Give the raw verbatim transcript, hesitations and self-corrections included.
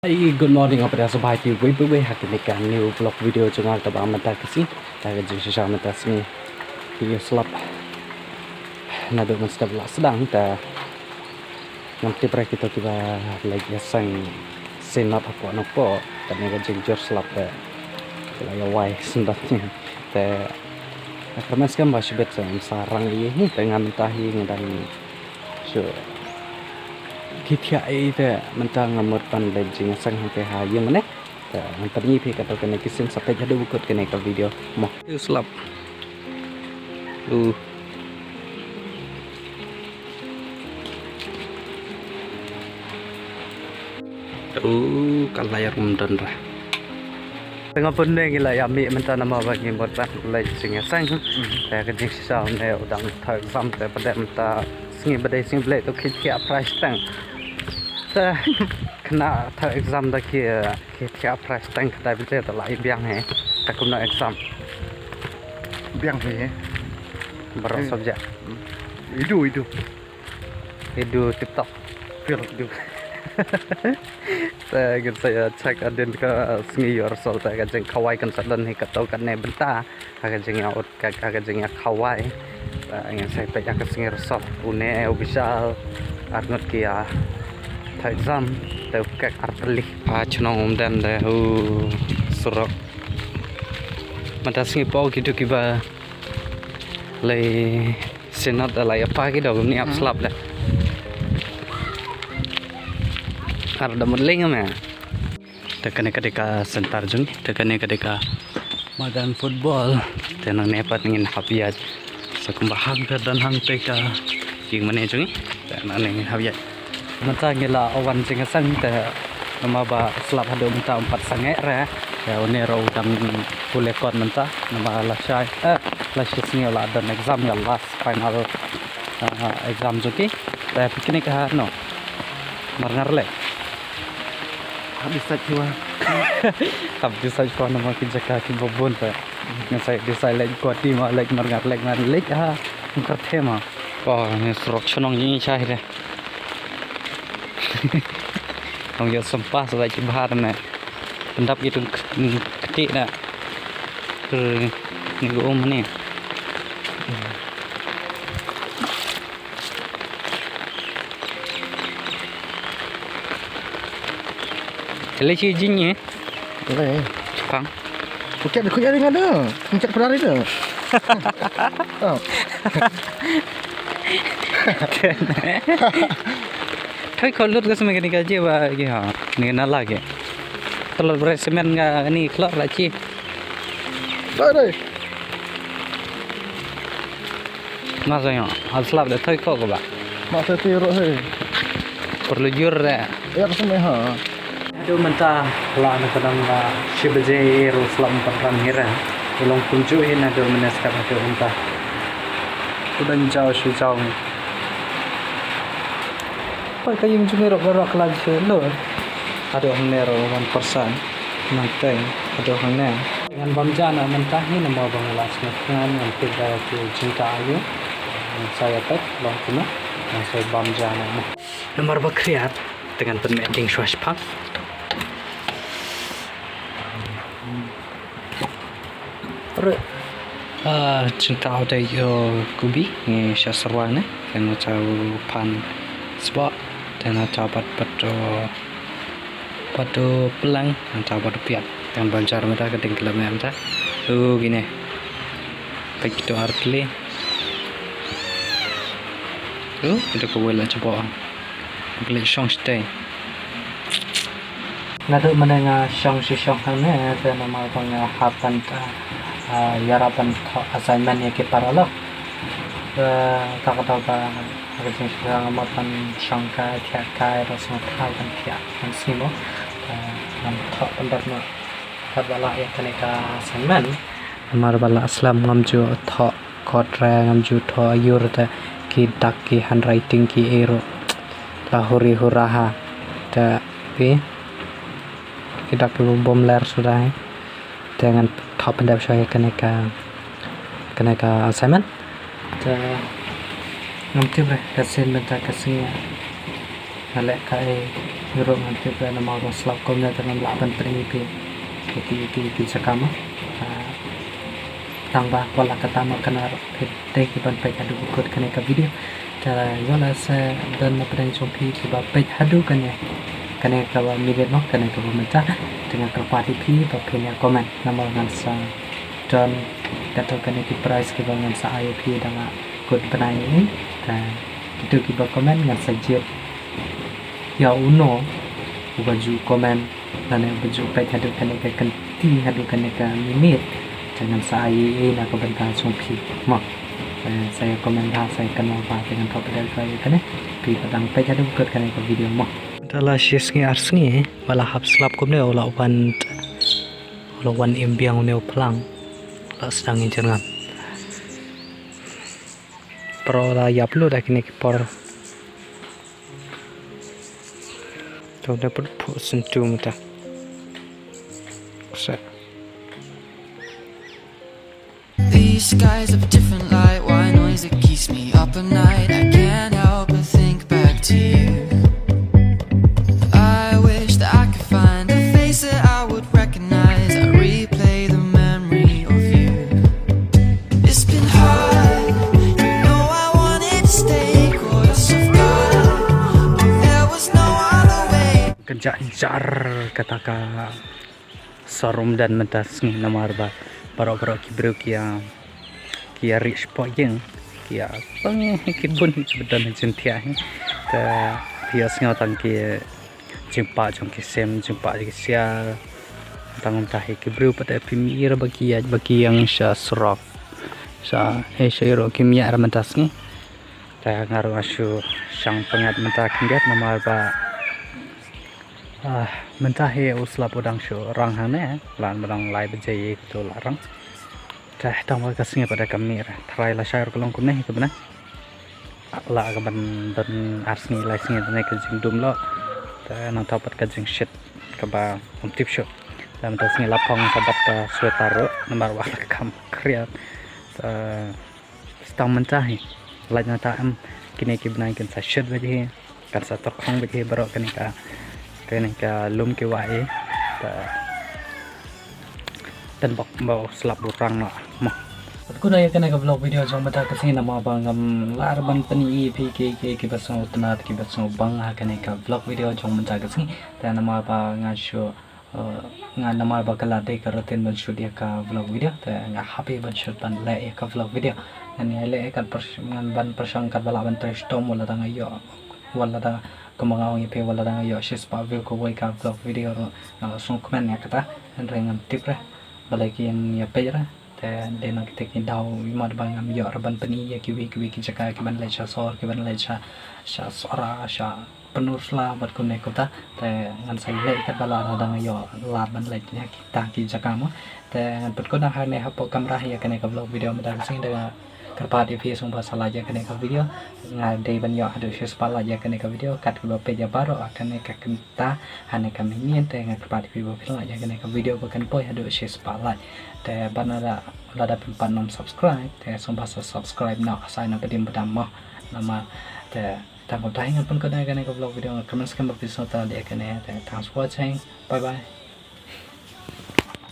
Hi, good morning, ïa phi sngewbha ïa phi baroh baroh ha kane ka new vlog video jong nga kaba mynta ka sngi. Te ka jingshisha mynta sngi ïa slap naduh mynstep la sdang te ngam tip re kito kiba leit ïaseng synod hapoh Nongpoh. Kane ka jingjur slap te la ïa wai synod te nga kyrmen skhem ba shibit sa ym sa rang ïa hi te nga mynta hi nga dang shu khie thiah ei te mynta nga mut ban leit jingïaseng hangtei ha ïing mane. Te ngan pyni ïa phi kato kane ka sien, sa peit haduh ba kut kane ka video mo. Ïa slap. Uh. Uh, ka lai rum don ra. Tengah pun ne ngi la ïa mih mynta namar ba ngi mut ban leit jingïaseng. Te ka jingshisha ne u dang thaw exam te pat mynta sngi ba dei sngi Blei to khie thiah prize tang. Te kane thaw exam da khie khie thiah prize tang kata bynta te la ïa biang hi. Te kumno exam? Biang hi. Baroh subject. Idu, idu. Idu tip top. Fail. Idu. Te ngin sa ïa check hadien ka sngi ïoh result te ka jingkhawai kan sa don hi kato kane bynta. Ha ka jingïa ut ka, ha ka jingïa khawai. Te ngin sa peit ha ka sngi result. Une u Bishal arngut ki ïa thaw exam te u Kek artylli. Ha chnong Umden te u surok. Mynta sngi paw kito kiba leit synod da la ïa pa ki dok ni ap slap da. Ar da mut leng me. Te kane ka dei ka center jong, te kane ka dei ka madan football. Te nangne pat ngin hap ïaid. Sa kumba hap ka don hangtei ka ïing mane jong. Te nangne ngin hap ïaid. Mynta ngi la wan jingïaseng te namar ba slap haduh mynta ym pat sangeh re. Te une ruh u dang pule kot mynta namar lashai, eh, lashai sngi la don exam ïa last final, eh, exam jong ki. Te picnic ha no. Marngar leh. Hap decide phi wa. Hap decide phi wa namar ki jaka kiba bun te. Nga sa decide leh Guwahati ma leh Marngar leh ma leh ha Kyrthe ma. Ko ne surok chnong jong ngi shai de. Ong ïa sampah sa leh ki bhar ne. Pyndap ki tung kti na. Ni go um ne. Te leit shi jingïaseng? Leit. Chipang. Ku chat, ku chat dengan dia. Ku chat pada hari tu. Oh. Thoi ko lut ka sma kani ka je ba ki ha. Ni na lagi. Telur beres semen ka ni kelor la chi. Dai, dai. Mas ïa, al slap de thoi ko ko ba. Mas thoi thoi ruh he. Perlu jur de. Ya, ka sma ha. Haduh mynta la na ka dang la shi baje ruh slap ym pat ran hi re. Long kumjuh hi naduh mynne step haduh mynta. Ku dang jaw shu jaw. Poi ka ïing jong ngi ruh baroh ka la jhieh lut. Haduh hangne ruh one percent. Nangtei haduh hangne. Ngan bam ja na mynta hi namar ba nga la sngewthuh ngan tip da ki jingtah aïu. Ngan sa ïa peit long kumno. Ngan sa bam ja na mo. Namar ba khriat te ngan pynmih ding shuwa shipang. Re. Ah, jingtah u dei u kubi ngi sha syrwa ne. Te nga tah u pan sbok. Te nga tah pat pat u pat u plang, nga tah pat u piat. Te ngan bam jar mynta ka ding khlem mynta. U kine. Peit kito ar tylli. U kito kawei la jubok. Klik shong shatei. Naduh mynne nga shong shi shong hangne te namar ba nga hap ban, ah, ïarap ban thoh assignment ïa ki paralok. Te kata ka daw ba ha ka jingshisha nga mut ban shong kai thiah kai ruh sngewthuh ban thiah ban sngew mo. Te ngan thoh pynrem noh katba lah ïa kane ka assignment. Namar ba la slem ngam ju thoh kot re ngam ju thoh aïu re te ki dak ki handwriting ki ei ruh la huri hura ha. Te phi ki dak ki bym ler suda hi. Te ngan thoh pyndep shuwa ïa kane ka kane ka assignment. Te ngam tip re ka sien mynta ka sngi nga leh kaei. Ngi ruh ngan tip ba namar ba slap kumne te ngam lah ban pyni phi ki ki ki jaka mo. Ah, tang ba kwala kata ma kane ruh phi dei ki ban peit haduh ba kut kane ka video. Te ïoh lehse don na pdeng jong phi kiba peit haduh kane, kane kaba minit mo, kane kaba mynta. Te nga kyrpad ïa phi ba phin ïa comment namar ngan sa don kato kane ki prize kiba ngan sa ai ïa phi da nga kut bnai ni. Te kito kiba comment ngan sa jied ïa uno uba ju comment lane uba ju peit haduh kane ka kynti haduh kane ka minit. Te ngan sa ai ei ei na ka bynta jong phi mo. Te sa ïa comment bha, sa ïa kynmaw bha, te ngan thok pdeng shuwa ïa kane. Phi ba dang peit haduh kut kane ka video mo. Te la shi sngi ar sngi ba la hap slap kumne u la wan, u la wan im biang une u phlang. La sdang ïa jyrngam. Pero la ïap lut da kine ki por. To da put put sentu mata. Khuslai. These skies of a different light. Why noise that keeps me up at night? I can't help but think back to you. I wish that I could find a face that I would recognize. I replay the memory of you. It's been hard. You know I wanted to stay caught off guard. There was no other way. Ka jar jar kata ka sarum dan mynta sngi namar ba baroh baroh ki briew ki ïa, ki ïa rieh shapoh ïing, ki ïa pang ki bun ki bun jingthiah hi. Te phi ïohsngew tang ki jingpah jong ki sem, jingpah jong ki siar. Tang mynta hi ki briew pat phim i re ba ki ïaid ba ki ïeng sha surok. Sha, eh, sha ïaroh kim ïaid re mynta sngi. Te nga ruh nga shu shang pyngngad mynta khyndiat namar ba, ah, mynta hi u slap u dang shu rang hangne, la ba dang lai baje ïa kito la rang. Te tang ba ka sngi pat da ka mih re. Tharai lashai ruh ka long kumne hi ka bnai. La ka ban don ar sngi lai sngi ne ka jingdum lo. Te nangta pat ka jingshit kaba ym tip shuh. Te mynta sngi la phong sa bat ka sweater ruh namar ba la kham khriat. Te tang mynta hi lait nangta em kine ki bnai kin sa shit bad hi. Kan sa tyrkhong bad hi baroh kane ka, kane ka lum ki wah hi. Te tang bok ba u slap u rang noh mo. Bad kumta ïa kane ka vlog video jong mynta ka sngi namar ba ngam lah ban pyni ïa phi ki, ki, kiba sngewtynnat kiba sngewbang ha kane ka vlog video jong mynta ka sngi. Te namar ba nga shu, eh, nga namar ba ka la dei ka routine ban shoot ïa ka vlog video. Te nga hap ban shoot ban leh ïa ka vlog video. Ngan ïa leh ïa ka pyrsh-, ngan ban pyrshang katba lah ban trei shitom wat la dang ïoh, wat la dang, kumba nga ong ïa phi, wat la dang ïoh shispah view kawei ka vlog video ruh nga la sngewkmen ïa kata. Hynrei ngam tip re balei ki ïeng ïa peit re. Te dei na kita ki daw imat ba ngam ïoh re ban pyni ïa kiwei kiwei ki jaka kiban leit sha sor, kiban leit sha, sha Sohra, sha Pynursla bad kumne kumta. Te ngan sa leit katba lah dang ïoh lad ban leit ïa kita ki jaka mo. Te ngan pynkut hangne hapoh kamra ïa kane ka vlog video mynta ka sngi. Te nga kyrpad ïa phi sngewbha sa like ïa kane ka video. Nga dei ban ïoh haduh shispah like ïa kane ka video. Kat kiba peit ïa baroh ha kane ka kynta, ha kane ka minit, te nga kyrpad ïa phi ba phin like ïa kane ka video ba kan poi haduh shispah like. Te bad lada, lada phim pat nym subscribe te sngewbha sa subscribe noh, sa ïa na ba dim ba dam mo. Namar te tang kumta hi ngan pynkut ïa kane ka vlog video. Nga kyrmen skhem ba phi sngewtynnat ïa kane. Te thanks for watching. Bye bye.